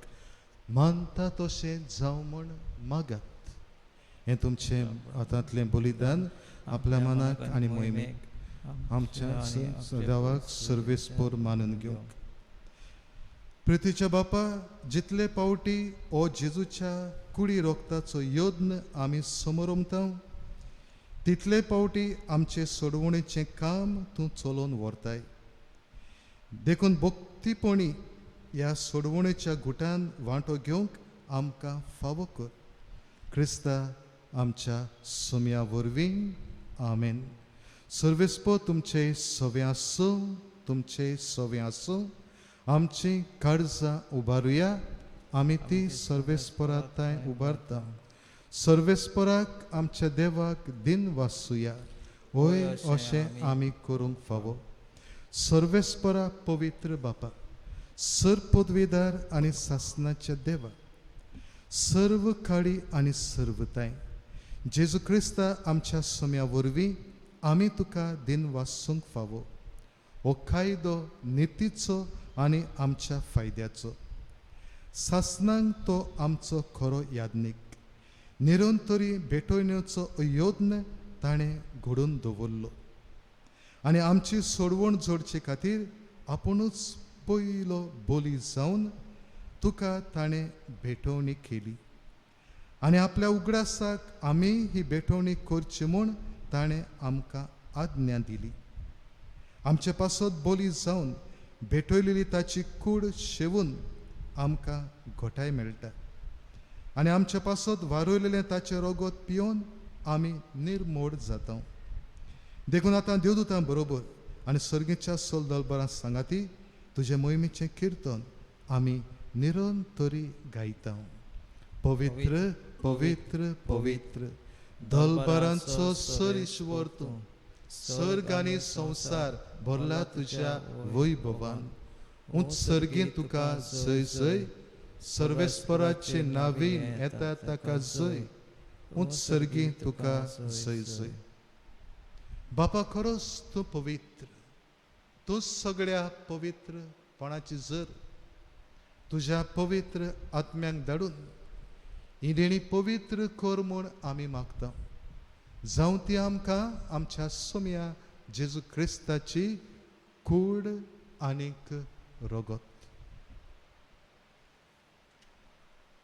मानता तशें जावं म्हूण मागात. हें तुमचें हातांतलें बलिदान आपल्या मनाक आनी मोहिमेक आमच्या देवाक सर्वेस्पोर मानून घेवंक. प्रितीच्या बापा, जितले पावटी ओ जेजूच्या कुडी रोगताचो यत्न आमी समोरमता तितले पावटी आमचे सोडवणेचें काम तूं चलोवन व्हरताय. देखून भक्तीपणी ह्या सोडवणेच्या गुटान वांटो घेवंक आमकां फावो कर. क्रिस्ता आमच्या सोम्या वरवीं, आमेन. सर्वेस्पो तुमचे सवे आसूं, तुमचे सवे आसूं. आमची काळजां उबारुया, आमी ती सर्वेस्पराताय उबारता. सर्वेस्पराक आमच्या देवाक दिन वासुया, वय अशें आमी करूंक फावो. सर्वेस्परा पवित्र बापा, सर पदवीदार आनी सासनाच्या देवा, सर्व काळी आनी सर्वताय जेजू क्रिस्ता आमच्या सोम्या वरवीं आमी तुका दिन वासूंक फावो. हो कायदो नितीचो आनी आमच्या फायद्याचो. सासनांक तो आमचो खरो याज्ञीक, निरंतरी भेटवण्याचो यत्न ताणें घडोवन दवरलो आनी आमची सोडवण जोडचे खातीर आपुणूच पयलो बोली जावन तुका ताणें भेटवणी केली आनी आपल्या उगडासाक आमी ही भेटवणी करची म्हूण ताणें आमकां आज्ञा दिली. आमचे पासत बोली जावन भेटयलेली ताची कूड शेवून आमकां घोटाय मेळटा आनी आमचे पासत वारयलेलें ताचें रगत पिवन आमी निर्मोड जाता. देखून आतां देवदूतां बरोबर आनी सर्गीच्या सोलदलबरां सांगाती तुजे मोहिमेचें किर्तन आमी निरंतरी गायता. पवित्र पवित्र पवित्र दलबरांचो सर ईश्वर तूं, सर्ग आनी संवसार भरला तुज्या वैभवान. उंच सर्गीं तुका जय जय, सर्वेस्पराचे नावीन येता ताका जय, उंच सर्गीं तुका जय जय. बापा, खरोच तूं पवित्र, तूं सगळ्या पवित्रपणाची जर तुज्या पवित्र आत्म्यांक धाडून ही देणी पवित्र कर म्हूण आमी मागता. जावं ती आमकां आमच्या सोम्या जेजू क्रिस्ताची कूड आनीक रगत.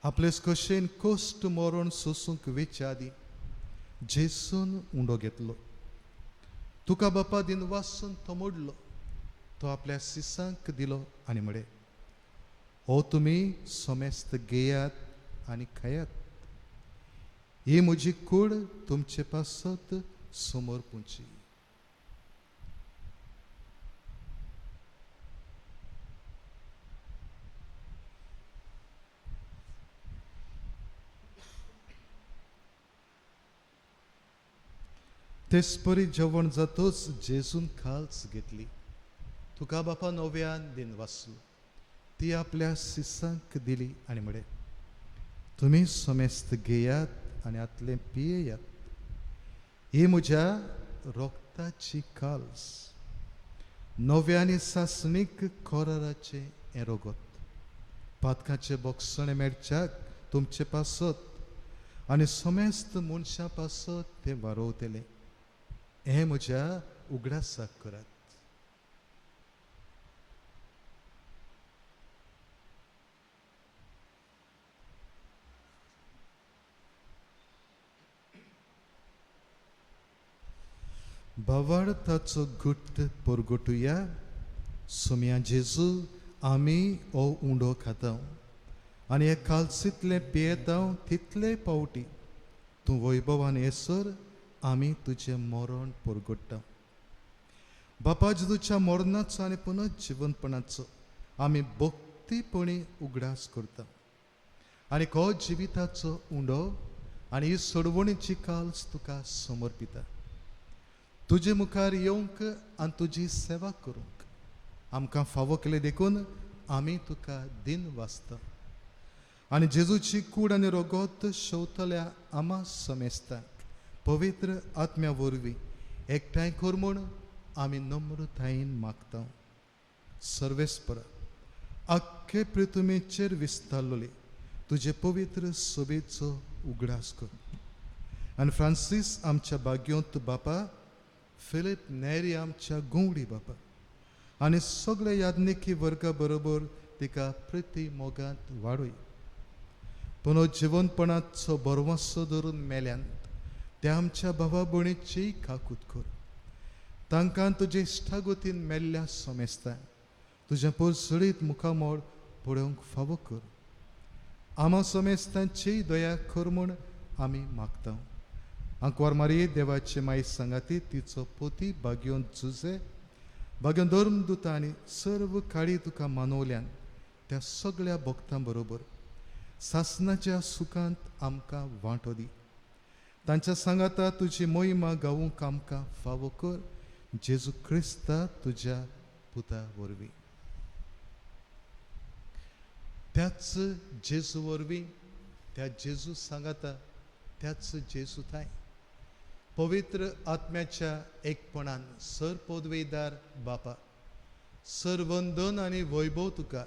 आपलेच कशेन कश्ट मरण सोसूंक वेच्या आदीं जेसून उंडो घेतलो, तुका बापा दिन वासून तो मोडलो तो आपल्या शिसांक दिलो आनी म्हळें, हो तुमी समेस्त घेयात आनी खायात, ही म्हजी कूड तुमचे पासत समर्पूची. तेचपरी जेवण जातच जेजून खाल्स घेतली, तुका बापा नव्यान दिन वाचलो, ती आपल्या शिसांक दिली आनी म्हळें, तुमी समेस्त घेयात आनी आतलें पियेयात, ही म्हज्या रोगताची काल्स, नव्या आनी सासणीक कोराराचें हें रोगत, पातकाचें बोगसणें मेळच्याक तुमचे पासत आनी समेस्त मनशां पासत तें वारोवतलें, हें म्हज्या उगडासाक करात. भावार्थाचो गुट परगटुया. सोम्या जेजू, आमी हो उंडो खाता आनी हे कालसीतलें पियेता तितले पावटी तूं वैभवान येसर आमी तुजें मरण परगट्टा. बापा जेजूच्या मरणाचो आनी पुनर्जिवनपणाचो आमी भक्तीपणी उगडास करता आनी हो जिविताचो उंडो आनी ही सोडवणीची काल्स तुका समर्पिता. तुजे मुखार येवंक आनी तुजी सेवा करूंक आमकां फावो केलें देखून आमी तुका दिन वाचता आनी जेजूची कूड आनी रोगोत शेवतल्या आमा समेस्तांक पवित्र आत्म्या वरवीं एकठांय कर म्हूण आमी नम्रतायेन मागता. सर्वेस्पर आख्खे पृथ्वीचेर विस्तारलेले तुजे पवित्र सोबेचो उगडास कर आनी फ्रांसीस आमच्या भाग्योंत बापा, फिलीप नेरी आमच्या गोंवडी बापा आनी सगळे याज्ञिकी वर्गा बरोबर तिका प्रिती मोगांत वाडय. पुनः जिवनपणाचो बरवासो धरून मेल्यान त्या आमच्या भावा भयणीची काकूत कर, तांकां तुजे इश्टागतीन मेल्ल्या समेस्तांक तुजें परसळीत मुखामळ पळोवंक फावो कर. आमा समेस्तांची दया कर म्हूण आमी मागता. आंकवार मारये देवाचे माई सांगाती तिचो पोती भाग्योन जुजे भाग्योन धर्मदूत आनी सर्व काळी तुका मानवल्यान त्या सगळ्या भक्तां बरोबर सासनाच्या सुखांत आमकां वांटो दी. तांच्या सांगाता तुजी मोहिमा गावूंक आमकां फावो कर, जेजू क्रिस्ता तुज्या पुता वरवीं. त्याच जेजू वरवीं, त्या जेजू सांगाता, त्याच जेजू थांय पवित्र आत्म्याच्या एकपणान सर पदवेदार बापा, सर वंदन आनी वैभव तुका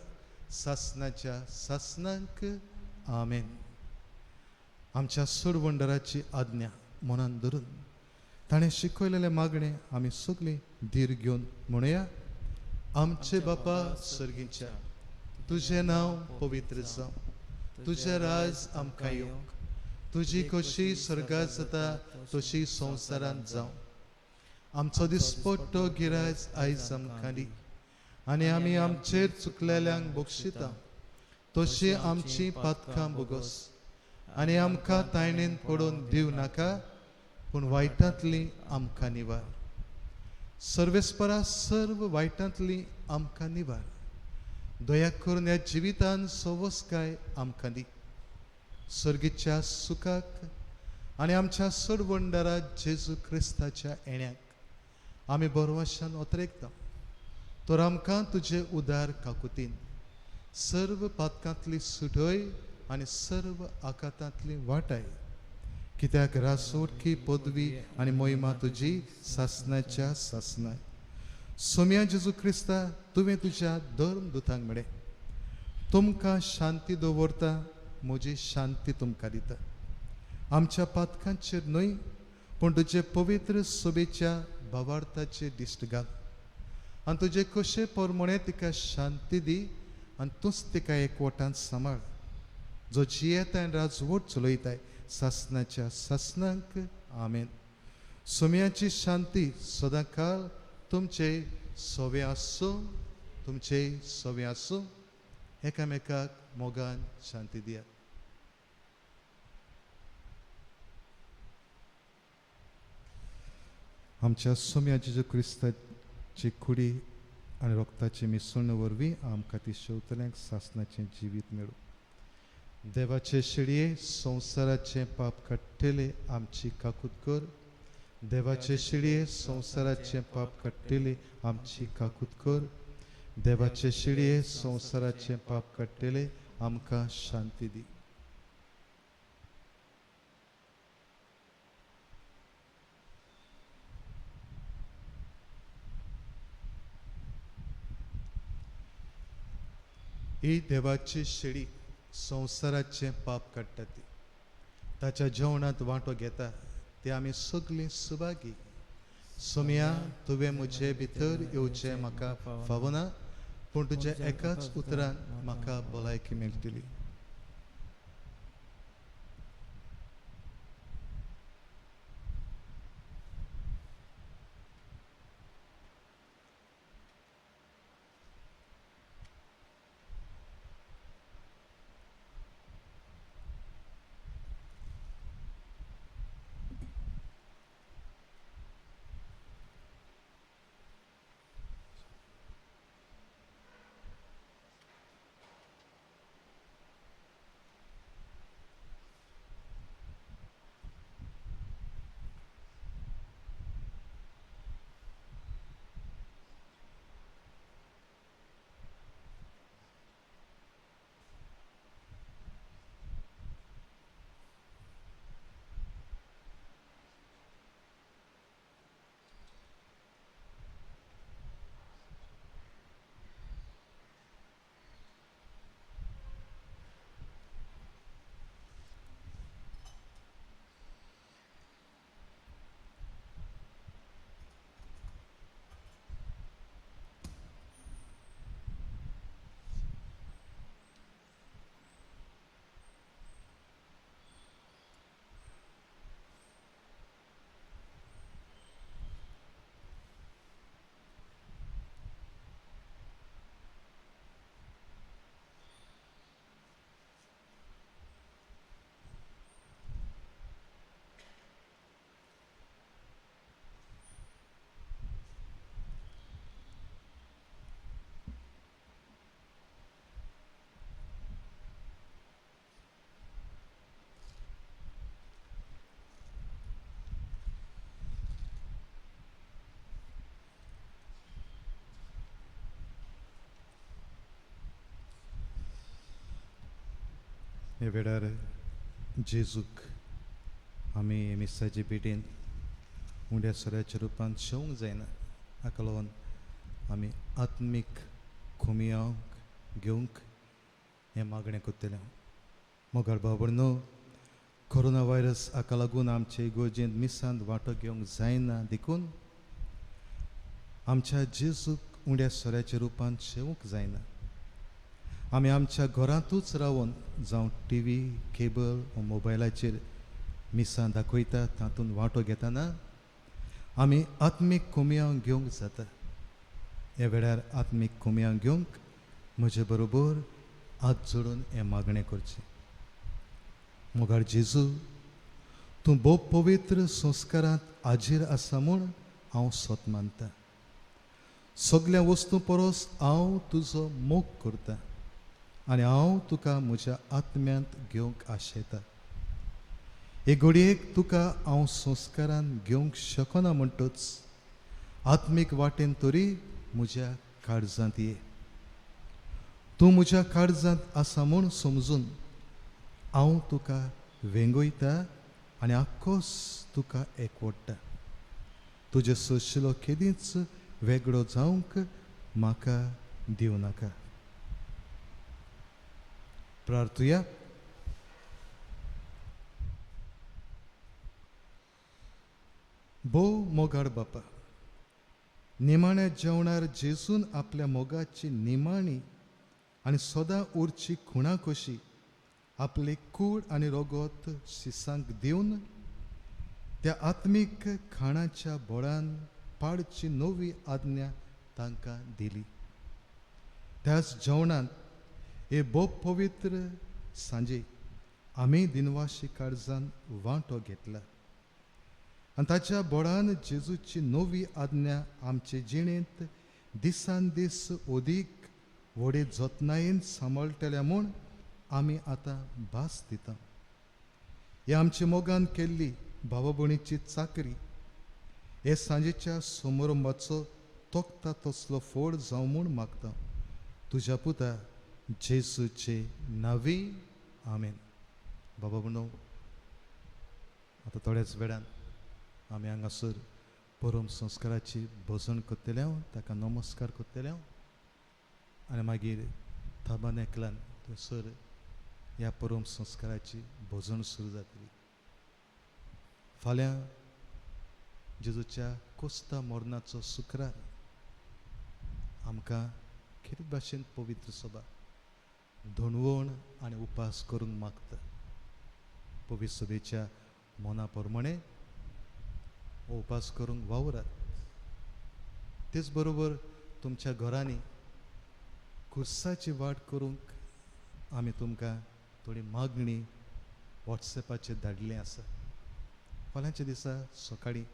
सासनाच्या सासनांक. आमेन. आमच्या सोडवंडराची आज्ञा मनान धरून ताणें शिकयलेलें मागणें आमी सगळीं धीर घेवन म्हणुया. आमचे बापा सर्गीच्या, तुजें नांव पवित्र जावं, तुजें राज आमकां येवंक, तुजी कशी सर्गात जाता तशी संवसारांत जावं. आमचो दिसपट्टो गिरायज आयज आमकां दी आनी आमी आमचेर चुकलेल्यांक बक्षिता तशी आमची पातकां बोगस आनी आमकां तायणेन पडोवन दिवं नाका, पूण वायटांतली आमकां निवार. सर्वेस्परा सर्व वायटांतली आमकां निवार. दया करून ह्या जिवितान सवसकाय आमकां दी, सर्गीच्या सुखाक आनी आमच्या सोडवंडारा जेजू क्रिस्ताच्या येण्याक आमी बरवाशान ओतरेकता. तर आमकां तुजे उदार काकुतीन सर्व पातकांतली सुटय आनी सर्व आकातांतली वाटाय, कित्याक रासोटकी पदवी आनी मोहिमा तुजी सासनाच्या सासनाय. सोम्या जेजू क्रिस्ता, तुवें तुज्या धर्मदूतांक म्हळें, तुमकां शांती दवरता, म्हजी शांती तुमकां दिता. आमच्या पातकांचेर न्हय पूण तुजे पवित्र सोबेच्या भावार्थाचेर दिश्ट घाल आनी तुजे कशे परमणे तिका शांती दी आनी तूंच तिका एकवटान सांबाळ, जो जियेता आनी राजवट चलयताय सासनाच्या सासनांक. आमेन. सोम्याची शांती सदांकाळ तुमचे सवे आसूं, तुमचे सवे आसूं. एकामेकाक मोगान शांती दियात. आमच्या सोम्या जेजू क्रिस्ताची कुडी आनी रोगताची मिसळण वरवीं आमकां ती शेवतल्यांक सासणाचें जिवीत मेळूं. देवाचे शेळये संवसाराचें पाप काडटले आमची काकूत कर. देवाचे शेळये संवसाराचें पाप काडटले आमची काकूत कर. देवाचे शेळये संवसाराचें पाप काडटले आमकां शांती दी. ही देवाची शेळी संवसाराचें पाप काडटा ती ताच्या जेवणांत वांटो घेता ते आमी सगळीं सुभागी. सोम्या, तुवें म्हजे भितर येवचें म्हाका फावना, पूण तुज्या एकाच उतरान म्हाका भलायकी मेळटली. ह्या वेळार जेजूक आमी मिसाचे भेटेन उंड्या सोऱ्याच्या रुपान शेवंक जायना, हाका लागून आमी आत्मीक खुमियांक घेवंक हें मागणें करतलें. मोगाळ भाव न्हू, कोरोना व्हायरस हाका लागून आमचे इगोर्जेंत मिसांत वांटो घेवंक जायना, देखून आमच्या जेजूक उंड्या सोऱ्याच्या रुपान शेवंक जायना. आमी आमच्या घरांतूच रावन जावं टी व्ही, केबल वा मोबायलाचेर मिसां दाखयता तातूंत वांटो घेतना आमी आत्मीक कोमयांव घेवंक जाता. ह्या वेळार आत्मीक कोमयांव घेवंक म्हजे बरोबर हात जोडून हें मागणें करचें. मोगाळ जेजू, तूं भोव पवित्र संस्कारांत हाजीर आसा म्हूण हांव सोत मानता. सगल्या वस्तूं परस हांव तुजो मोग करता आनी हांव तुका म्हज्या आत्म्यांत घेवंक आशेता. हे घडयेक तुका हांव संस्कारान घेवंक शकना म्हणटच आत्मीक वाटेन तरी म्हज्या काळजांत ये. तूं म्हज्या काळजांत आसा म्हूण समजून हांव तुका वेंगयता आनी आक्कोस तुका एकवडटा. तुजे सोशिलो केदींच वेगळो जावंक म्हाका दिवं नाका. प्रार्थुया. भोव मोगाळ बापा, निमाण्या जेवणार जेजून आपल्या मोगाची निमाणी आनी सदां उरची खुणा कशी आपली कूड आनी रोगोत शिसांक दिवन त्या आत्मीक खाणाच्या बोळान पाडची नवी आज्ञा तांकां दिली. त्याच जेवणांत हे भोव पवित्र सांजे आमी दिनवाशी काळजान वांटो घेतला आनी ताच्या बोडान जेजूची नवी आज्ञा आमचे जिणेंत दिसान दीस अदीक व्हडे जतनायेन सांबाळटल्या म्हूण आमी आतां भास दिता. हे आमचे मोगान केल्ली भावा भयणीची चाकरी हे सांजेच्या समारंभाचो तोखता तसलो फोड जावं म्हूण मागता तुज्या पुता जेजूचे नांवी, आमेन. बाबा म्हणू आतां थोड्याच वेळान आमी हांगासर परम संस्काराची भजन करतले, ताका नमस्कार करतले आनी मागीर थाबान एकल्यान थंयसर ह्या परम संस्काराची भजन सुरू जातली. फाल्यां जेजूच्या कोस्ता मरणाचो शुक्रार आमकां खेरीत भाशेन पवित्र सभा धोणवण आनी उपास करूंक मागता. पवित्र सभेच्या मना प्रमाणे उपास करूंक वावरात. तेच बरोबर तुमच्या घरांनी खुर्साची वाट करूंक आमी तुमकां थोडी मागणी वॉट्सएपाचेर धाडली आसा. फाल्यांच्या दिसा सकाळीं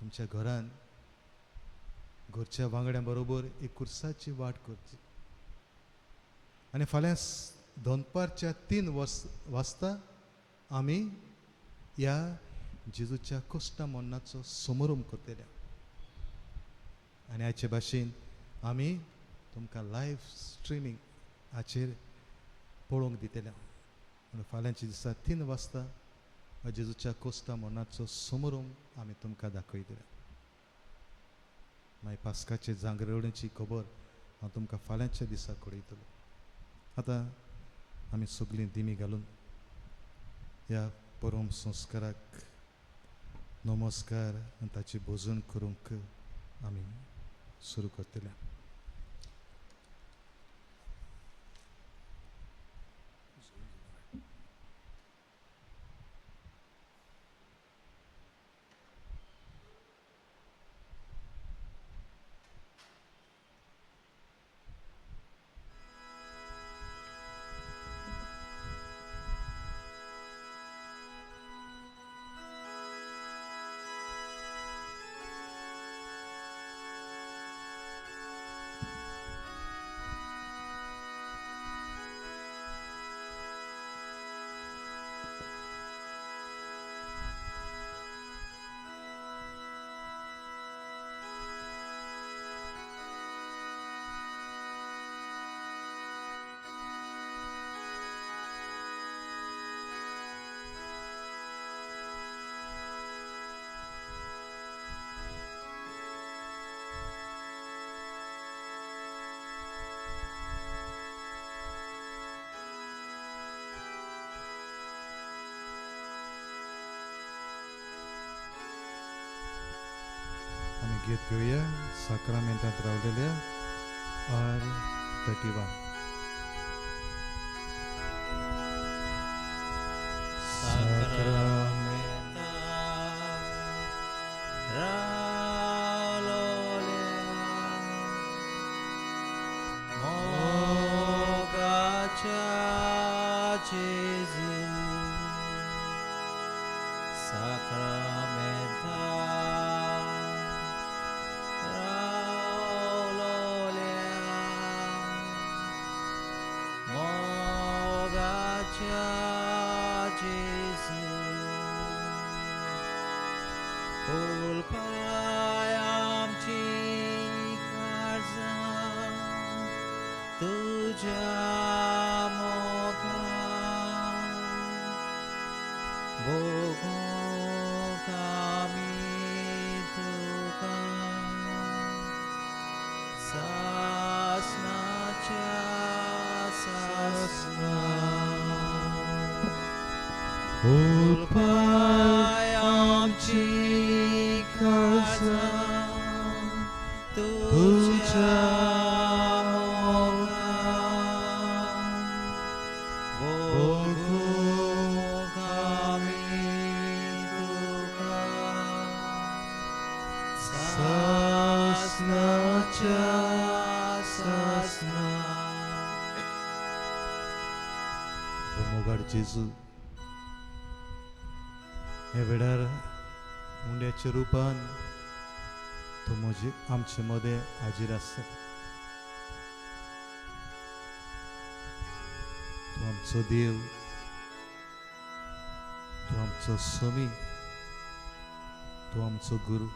तुमच्या घरान घरच्या वांगड्यां बरोबर एक खुर्साची वाट करची आनी फाल्यां दनपारच्या 3 वाजता आमी ह्या जेजूच्या कश्टा मरणाचो समारंभ करतले आनी हाचे भाशेन आमी तुमकां लायव्ह स्ट्रिमींग हाचेर पळोवंक दितले. म्हणून फाल्यांच्या दिसा 3 वाजता जेजूच्या कोस्ता मरणाचो समारंभ आमी तुमकां दाखयतले. मागीर पास्काचे जांगरवणेची खबर हांव तुमकां फाल्यांच्या दिसा कळयतलो. आतां आमी सगळीं दिमी घालून ह्या परम संस्काराक नमस्कार आनी ताची भजन करूंक आमी सुरू करतले. गीत घेवया साक्रामेंटांत रावलेल्या R31. Sasnacha ओ मोगाड जेजू, ह्या वेळार उंड्याच्या रुपान तूं म्हजे आमचे मदें हाजीर आसा. तूं आमचो देव, तूं आमचो स्वामी, तूं आमचो गुरू,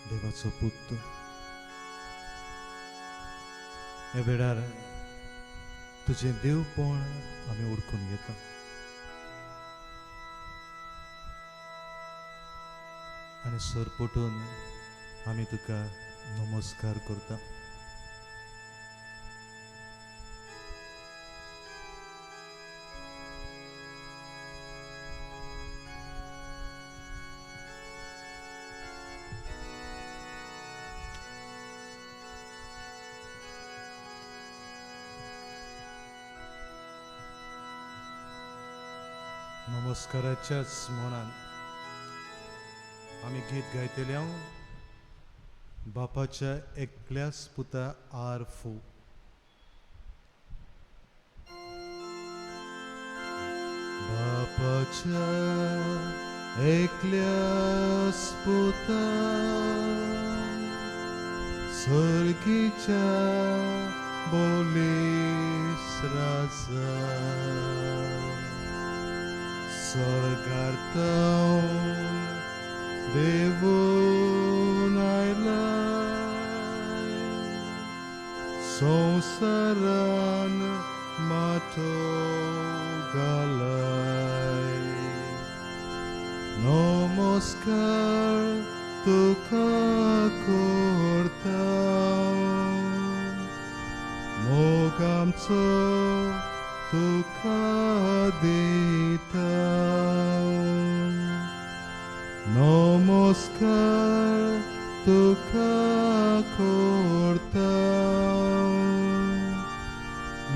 देवाचो पूत. ह्या वेळार तुजें देवपण आमी ओळखून घेता. आनी सरपटून आमी तुका नमस्कार करता. नमस्काराच्याच मनान आमी गीत गायतले हांव बापाच्या एकल्याच पुता आर फू. बापाच्या एकल्याच पुता सर्गीच्या बोलीस राजा स्वर्गार तावन देवून आयलाय संवसारान माटो घालाय. नमस्कार तुका करता, मोग आमचो तुका दिता. नमस्कार तुका करता,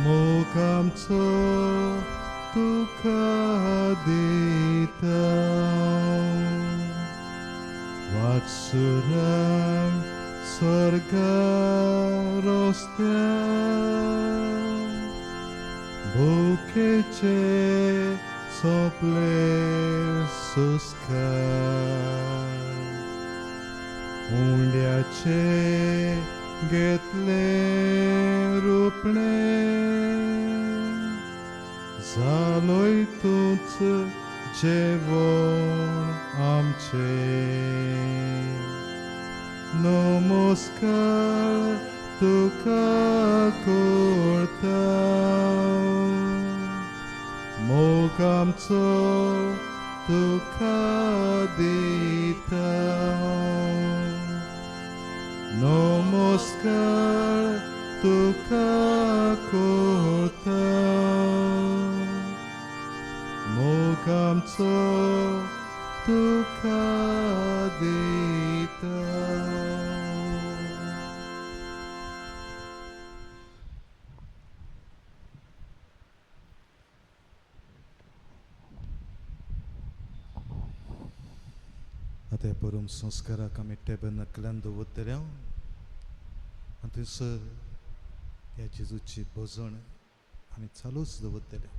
मोग आमचो तुका दिता. वाटसुरां स्वर्गा रस्त्यार भुकेचे सोंपले सुस्कार, उंड्याचे घेतले रुपणे जालोय तूंच जेवण आमचे. नमस्कार तुका करता, मोग आमचो तुका दिता. नमस्कार तुका करता, मोग आमचो तुका दिता. आतां परम संस्काराक आमी टेबर्नाकलान दवरतले आनी थंयसर ह्या जेजूची भजन आमी चालूच दवरतले.